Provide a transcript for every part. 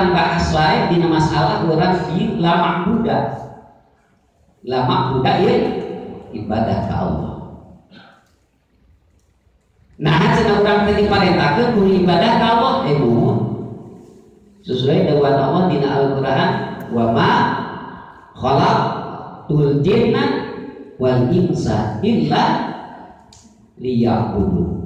urang bahas wae dina masalah urang di lama budak. Lama budak ieu ibadah ka Allah. Nah, cenah urang teh diparentahkeun kudu ibadah ka Allah, muhun. Sesuai dawuhan Allah dina Al-Qur'an, wa ma khalaqtul jinna wal insa illa liya'budun.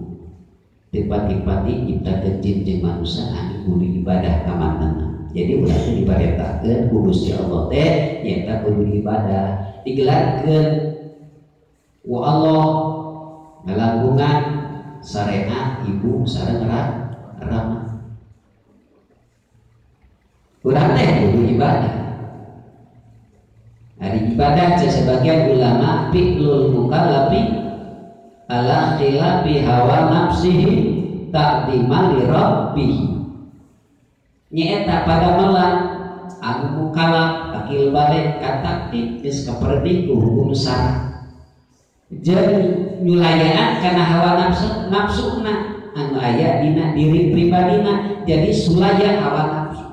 Tipati-pati nyiptakeun jin jeung manusia anu kudu ibadah ka manehna. Jadi urang teh diparentahkeun ku Gusti Allah teh nyaeta kudu ibadah, digelarkeun ku Allah ngalangkungan syariat ibu sareng rama. Urang teh kudu ibadah. Hari ibadah sebagian ulama fi'lul mukallafi ala khilafi hawa nafsihi ta'diman li rabbih. Nyaeta pada melang anu mukallaf akil balik kataktib geus kaperdi ku hukum syara. Jeung nyulayaan kana hawa nafsu nafsuna anu aya dina diri pribadina, jadi sulaya hawa nafsu.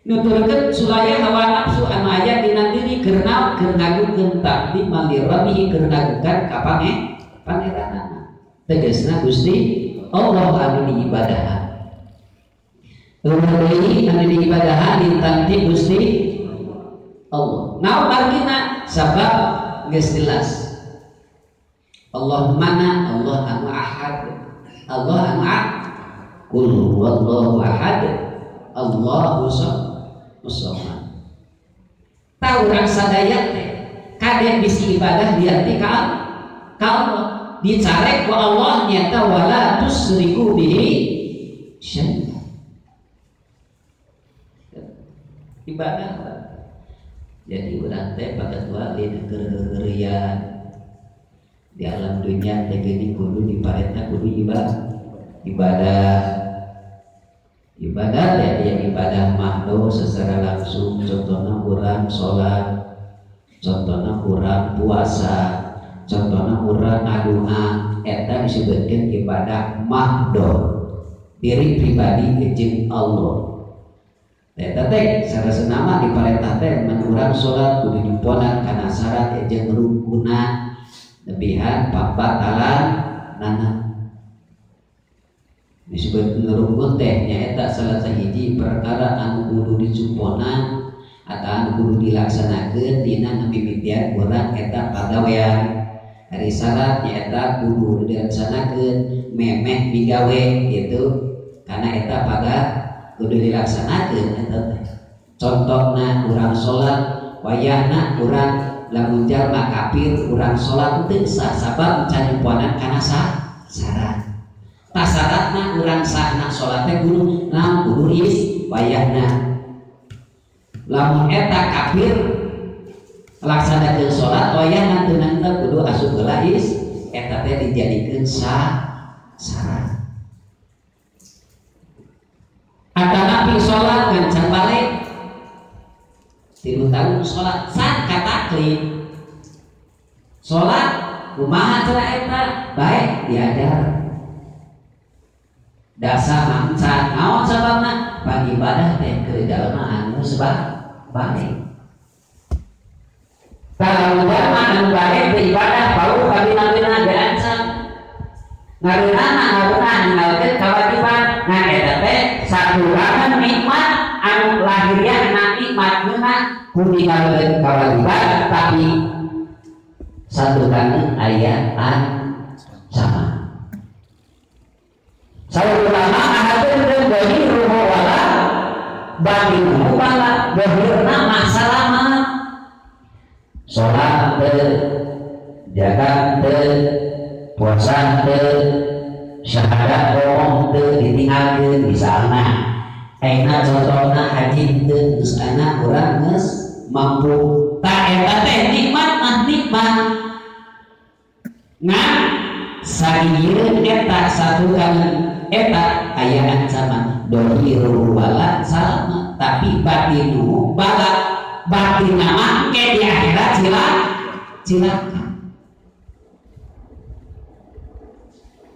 Nuturkeun sulaya hawa nafsu anu aya dina diri keur naon? Keur ngagungkeun ta'diman li rabbih, keur ngagungkeun ka pangeranana. Tegasna Gusti Allah anu diibadahan. Eueuh anu diibadahan ditanti Gusti Allah. Naon margina? Sabab geus jelas. Allah mana? Allah anu ahad. Allah anu ahad. Qul huwallahu ahad. Allahu samad. Tah urang sadaya teh kade bisi ibadah dianti ka Allah. Dicarek ku Allah nyata wala tusriku bihi syai'a. Ibadah. Jadi urang teh paketua dina keur-heureuyan di alam dunia teh geuning kudu diparentah kudu ibadah. Ibadah ya yang ibadah mahdo secara langsung, contohnya urang sholat, contohnya urang puasa, contohnya urang ngadua, eta disebutkeun ibadah mahdo diri pribadi jeung Allah. Eta teh sarasana mah diparentah teh mun urang sholat kudu diponan kana syarat jeung rukuna lebihan pambatalan nana. Disebut rukun teh nyaeta salah sahiji perkara anu kudu dicumponan atau anu kudu dilaksanakeun dina mimitian urang eta pagawean. Ari syarat nyaeta kudu dilaksanakeun memeh migawe gitu karena eta paga kudu dilaksanakeun eta teh. Contohna urang salat wayahna urang lamun jalma kafir urang salat teu sah sabab can nyumponan kana syarat. Tasyaratna urang sahna salat teh kudu naon kudu is wayahna. Lamun eta kafir laksanakeun salat wayahna teu nangteu kudu asup heula is eta teh dijadikeun syarat. Atanapi salat ngan can balik 3 tahun salat san kataklif. Salat kumaha cara eta baik diajar dasar mangsa naon sababna pan ibadah teh keur jalma anu sebab balik. Kalau jalma anu balik beribadah bau kabina-bina diancam ngareunana ngareunah ninggalkeun kawajiban. Nah eta teh sakurangan nikmat anu lahiriah nikmat ngeunah ku ninggalkeun kawajiban tapi saturangan aya ancaman. Saur ulama ngahaturkeun dhahiruhu wala batinuhu bala, dhahirna mah salamat. Salat teu, zakat teu, puasa teu, syahadat bohong teu ditinggalkeun misalna. Ayeuna contohna haji teu geus ana urang geus mampu. Tah eta teh nikmat mah nikmat. Ngan sagieu eta satu kali eta aya ancaman dohiru wala salama tapi batinu bala, batin mah ke di akhirat cilaka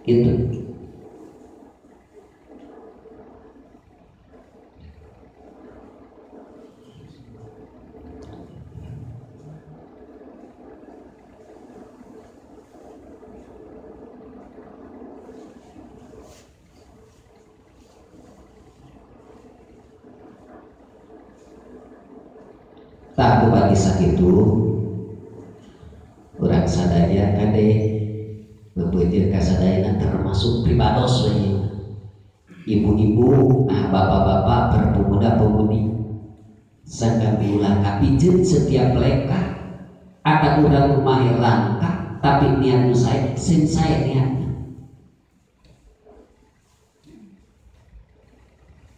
gitu. Kumargi sakitu urang sadaya kade beupeutieun ka sadayana termasuk pribados we ibu-ibu, nah bapak-bapak, berpemuda-pemudi sangkan ulah kapijeun setiap lengkah atau urang kumaha langkah tapi niat nu sae sing sae niatna.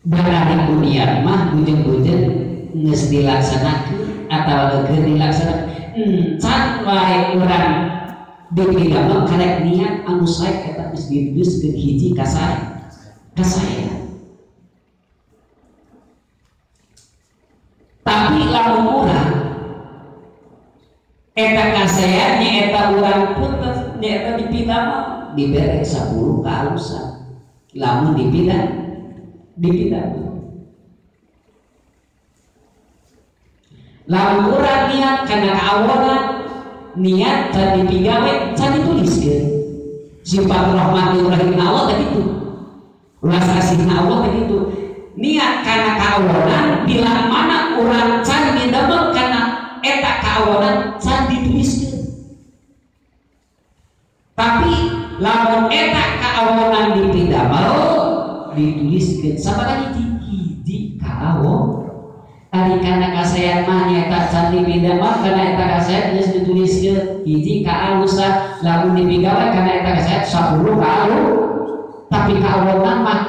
Barang ku niat mah bujeng-bujeng geus dilaksanakeun atawa keur dilaksanakeun encan wae urang dipidamel karek niat anu sae eta geus dituliskeun hiji ka sae kasaya. Tapi lamun urang eta kasaya nyaeta urang pun nyaeta dipidamel dibere 10 kaalusan lamun dipidamel. Lamun urang niat kana kaawonan niat can dipigawe can dituliskeun sifat rahmat rahim Allah teh kitu. Ulas asihna Allah teh kitu. Niat kana kaawonan bila mana urang can didamel kana eta kaawonan can dituliskeun. Tapi lamun eta kaawonan dipidamel dituliskeun sabaraha hiji hiji kaawon. Ari kana kasaean mah nyaeta can dipidamel kana eta kasaean geus dituliskeun hiji kaalusan lamun dipigawe kana eta kasaean 10 kaalu. Tapi kaawonan mah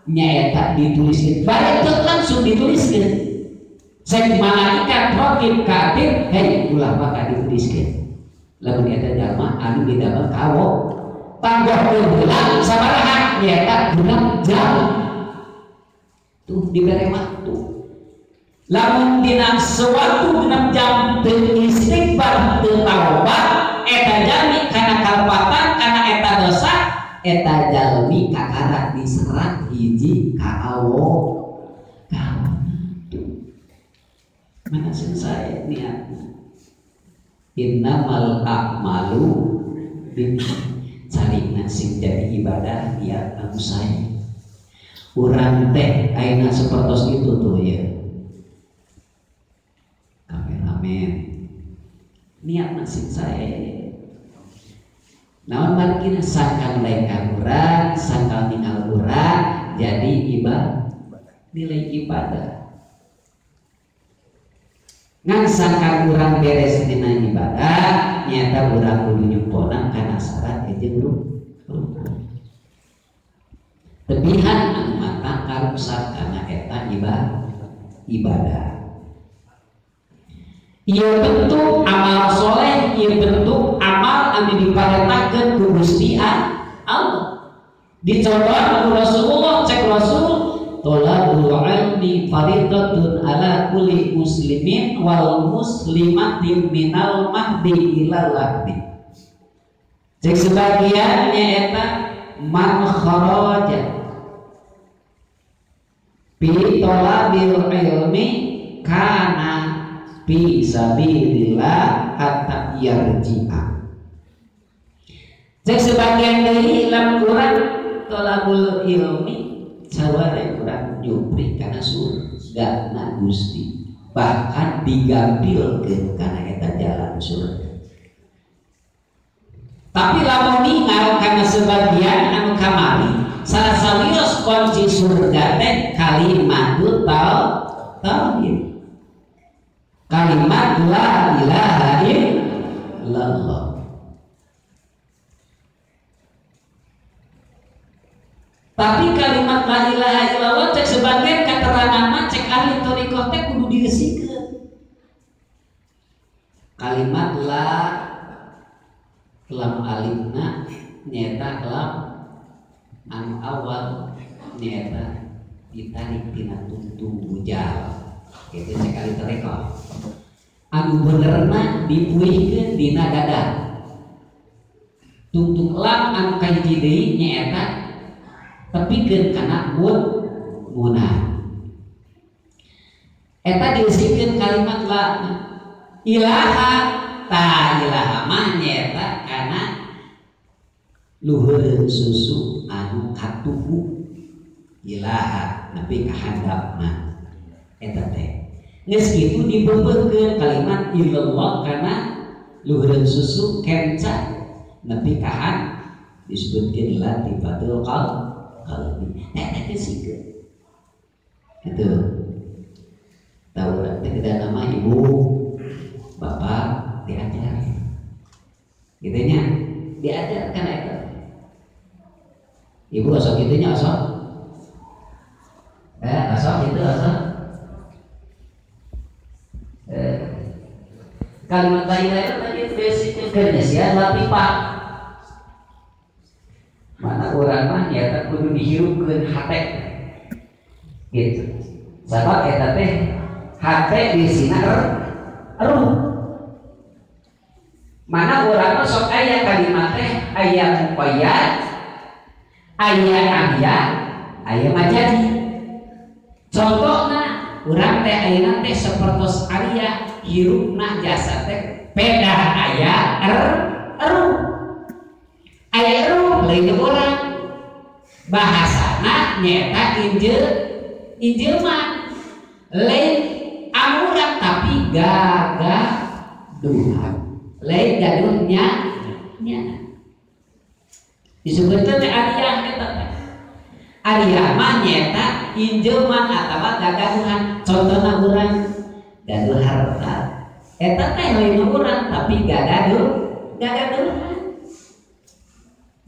nyaeta dituliskeun bari teu langsung dituliskeun cek malaikat raqib katib hei ulah maka dituliskeun lamun eta jalma anu didamel kawo tanggohkeun heula sabaraha nyaeta genep jam tuh dibere waktu lamun dina sewaktu genep jam teu istighfar teu taubat eta jalmi kana kalepatan kana eta dosa eta jalmi kakara diserat hiji kaawo kawo mana selesai niatna innamal a'malu carina sing jadi ibadah niat anu sae urang teh ayeuna sapertos itu tuh ya kameramen niatna sing sae. Naon margina sangkan lengkah urang, sangkan ningal urang jadi ibadah nilai ibadah. Ngan sangkan urang beres dina ibadah, nyata urang kudu nyempona kana syarat jeung rukun. Tebihan anu mata karuksak kana eta ibadah. Ieu bentuk amal soleh, ieu bentuk amal anu diparentakeun ku Gusti Allah. Dicontohan ku Rasulullah, cek Rasul, tolabul ilmi faridatun ala kulli muslimin wal muslimati minal mahdi ilal lahdi. Cek sebagian nyaeta man kharaja fi tolabil ilmi kana fi sabilillah hatta yarji'a. Cek sebagian deui lamun urang tolabul ilmi saware urang nyupri kana surga na Gusti, bahkan digampilkeun kana eta jalan surga. Tapi lamun ningal kana sebagian anu kamari salah sawios kunci surga teh kalimatut tauhid. Kalimat la ilaha illallah. Tapi kalimat la ilaha illallah cek sebagian keterangan mah cek ahli thariqah teh kudu diresikeun. Kalimat la lam alifna nyaeta lam anu awal nyaeta ditarik tina tungtung bujal. Itu cek ahli thariqah. Anu benerna dipuihkeun dina dada. Tungtung lam anu kahiji deui nyaeta tepikeun kana munah. Eta diusikeun kalimat la ilaha ta ilaha mah nyaeta kana luhureun susu anu katuhu ilaha nepi ka handapna eta teh. Geus kitu dibeubeutkeun kalimat illallah kana luhureun susu kenca nepi kahan disebutkeun latifatul qalbi. Eta teh sikeun. Itu. Tahu teh kita nama ibu bapak diajar. Gitu nya diajar kana eta. Ibu osok kitu nya osok. Osok gitu osok. Kalimat la ilaha illallah tadi basic kerja latifah. Mana urang mah nyata kudu dihirupkeun hate. Gitu. Sabab eta teh hate disina ruh. Mana urang mah sok aya kalimat teh aya muqayyad, aya ahya, aya majadi. Contohna urang teh ayeuna teh sapertos aya hirupna jasa teh pedah aya ruh. Aya ruh lain urang. Bahasana nyaeta injelman lain amurang tapi gagaduhan. Lain gaduhnya nya. Disebutkeun teh aliyah eta teh. Aliyah mah nyaeta injelman atawa gagaduhan. Contohna urang gaduh harta. Eta teh lain urang tapi gagaduhan.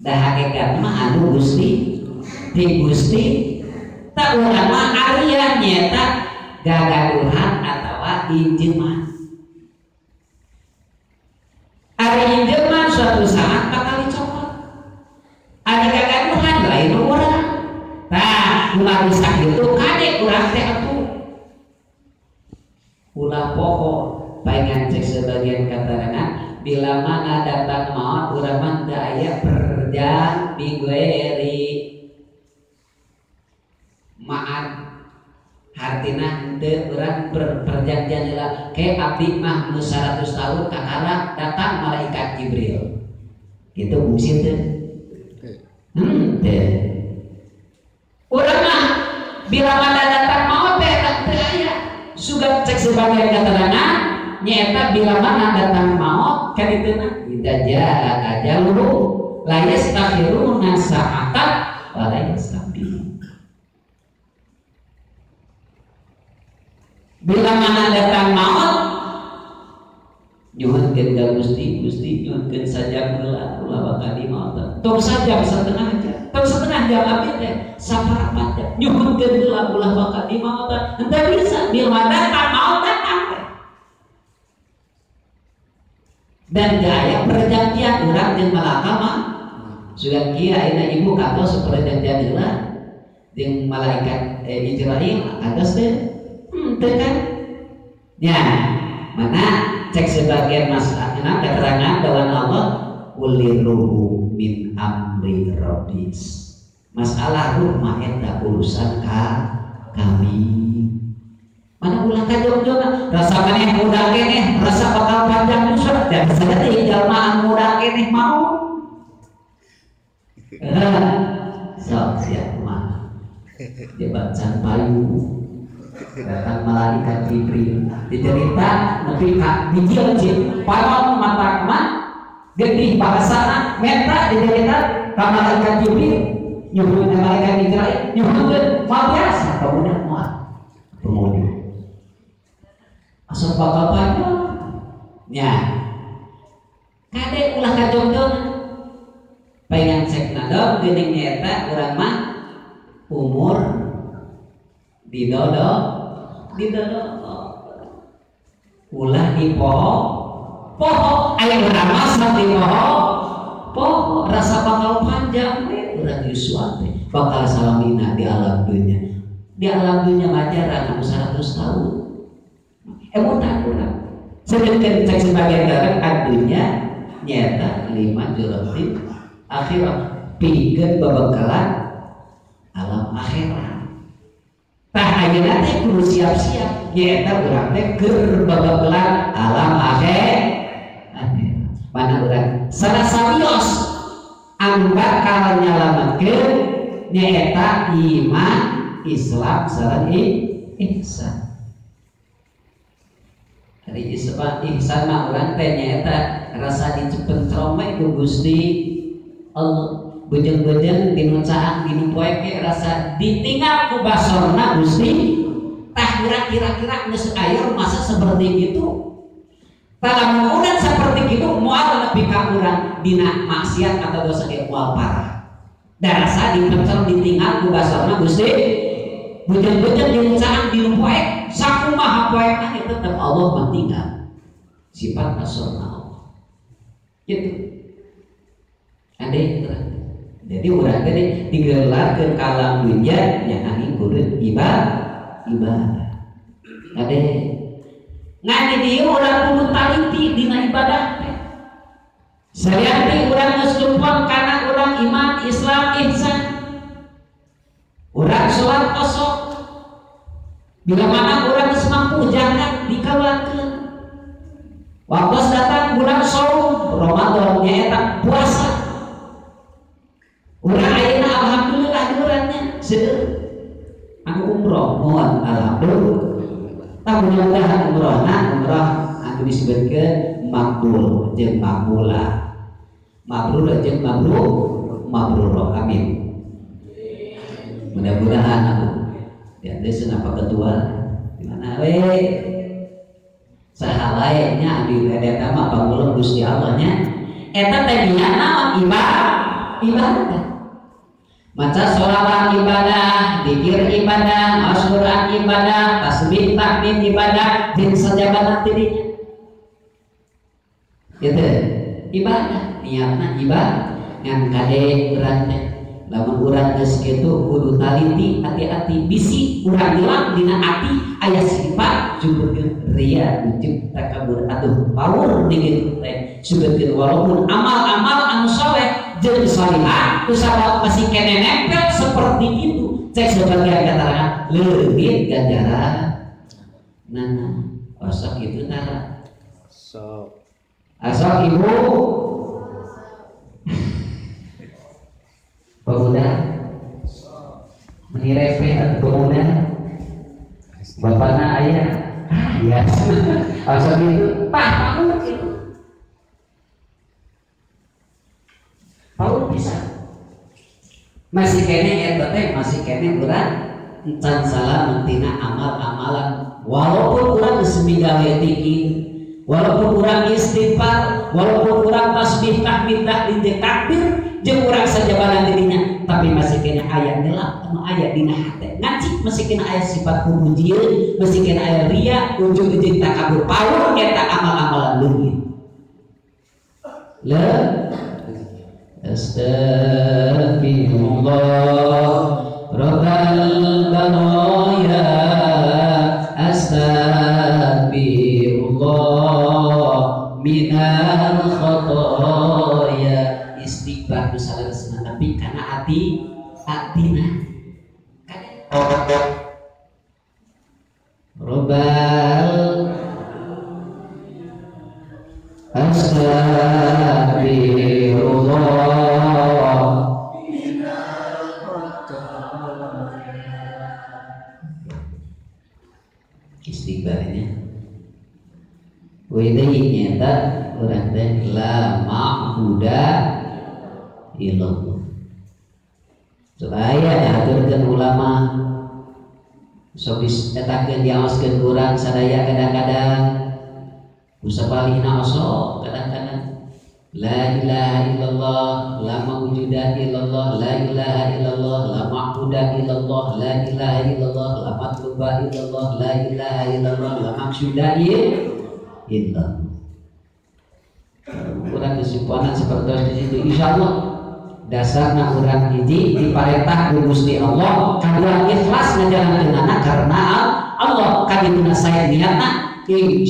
Da hakikat mah anu Gusti ti Gusti tak urang mah aliyah nyaeta gagaduhan atawa injeman. Ari injeman suatu saat bakal dicopot. Ari gagaduhan lain urang. Tah ulah rusak itu kade urang teh atuh. Ulah poho paingan cek sebagian katerangan bila mana datang maut urang mah teu aya perjang bigueri. Maat hartina henteu urang perjanjian heula ke abdi mah nu 100 tahun kakara datang malaikat Jibril. Kitu fungsi teh. Teh. Urang mah bila mana datang maut teh teu aya. Sugan cek sebagian keterangan nyaeta bila mana datang maut kan dituna idza jaa ajaluhum la yastakhiruna sa'atan wa la yastaqdimun. Bila mana datang maut nyuhunkeun ka Gusti, Gusti nyuhunkeun sajam heula ulah bakal di maut. Tong sajam setengah jam, tong setengah jam abdi teh saparapat jam nyuhunkeun heula ulah bakal di maut. Henteu bisa bila datang maut datang teh. Dan gaya perjanjian urang jeung malaka mah sugan kieu ayeuna ibu kantos perjanjian heula jeung malaikat Israil kantos teh. Teu kan? Ya, mana cek sebagian masalah keterangan bahwa Allah uliruhu min amri rabbis. Masalah ruh mah eta urusan ka kami. Mana ulah ka jog-jogna rasa maneh muda keneh, rasa bakal panjang usah dan saja jalma muda keneh mau. Sok siap mah. Jebat can payu. Datang malaikat Jibril dicerita nepi ka dijieun panon mata mah gedih bahasana menta dicerita ka malaikat Jibril nyuhunkeun malaikat Jibril nyuhunkeun moal biasa pemuda moal pemuda asa bakal panjang nya kade ulah kajongdong pengen cek nadom geuning nyaeta urang mah umur didodo ulah dipoho poho aya urang mah sok dipoho poho rasa bakal panjang we urang yuswa teh bakal salamina di alam dunya. Di alam dunia majaran anu 100 tahun emutan urang sedengkeun cek sebagian orang adunya nyata 5 juratin akhirat pikeun babakalan alam akhirat. Tah ayeuna teh kudu siap-siap nyaeta urang teh keur babakalan alam akhirat. Mana urang salah sawios anu bakal nyalametkeun nyaeta iman, Islam sareng ihsan. Ari ihsan mah urang teh nyaeta rasa dicepentrong we ku Gusti Allah. Bejeng-bejeng dinu caang dinu poek ge rasa ditinggal ku basorna Gusti. Tah urang kira-kira geus aya masa seperti itu. Tah lamun urang seperti itu moal nepi ka urang dina maksiat atau dosa ge moal parah. Da rasa dipentrong ditinggal ku basorna Gusti. Bejeng-bejeng dinu caang dinu poek sakumaha poekna ge tetep Allah mah tinggal. Sifat basorna Allah. Gitu. Ade urang. Jadi urang teh digelarkeun ka alam dunya nya angin kudu ibadah. Ade ngan di dieu urang kudu taliti dina ibadah teh. Salianti urang geus lumpang kana urang iman, Islam, ihsan. Urang salat osok. Bila mana urang geus mampu zakat dikaluarkeun. Waktu datang bulan saum Ramadan nyaeta puasa. Urang ayeuna alhamdulillah diurangnya seueur anu umroh mohon alhamdulillah. Tah mudah-mudahan umrohna umroh anu disebutkeun makbul jeung makbulah. Mabrur jeung mabrur mabrur amin. Mudah-mudahan aku ya teh cenah Pak Ketua di mana we saha lae nya abdi eta mah pangulung Gusti Allah nya eta teh niatna naon ibadah. Maca sholawat ibadah, dzikir ibadah, maos Quran ibadah, tasbih tahmid ibadah, jeung sajabana tidinya. Gitu. Ibadah, niatna ibadah ngan kade urang teh. Lamun urang geus kitu kudu taliti hati-hati bisi urang hilang dina ati aya sifat jumpeurkeun riya ujub takabur atuh power di kitu teh. Sugeutkeun walaupun amal-amal anu soleh jeung salihah usaha masih kene nempel seperti itu cek sebagian keterangan leungit ganjaran nah osok itu tara sok asok ibu pemuda menirepeh atau pemuda bapakna ayah ya osok itu pak kamu itu paur bisa masih kene eta teh masih kene urang encan salah mentina amal-amalan walaupun urang geus migawe dzikir walaupun urang istighfar walaupun urang tasbih tahmid tahlil takbir jeung urang sajabana dirinya tapi masih kene aya ngelap anu aya dina hate ngaci masih kene aya sifat pupujieun masih kene aya riya ujug-ujug takabur paur eta amal-amalan leungit le Astaghfirullah Rabbal baraya Astaghfirullah minal khotoya. Istighfar misalnya senang tapi karena hati atina Rabbal Astaghfirullah. Istighfarnya wedehi nyata urang teh la ma'buda illallah. Supaya diaturkeun ulama sok disetakeun diaoskeun urang sadaya kadang-kadang usapalihna osok kadang-kadang la ilaha illallah la mawjuda illallah la ilaha illallah la ma'buda illallah la ilaha illallah la matluba illallah la ilaha illallah la maksuda illallah. Urang kesimpulan seperti itu insyaallah dasarna urang hiji diparentah ku Gusti Allah kadua ikhlas ngajalankeunana karena Allah kadituna saya niatna insyaallah.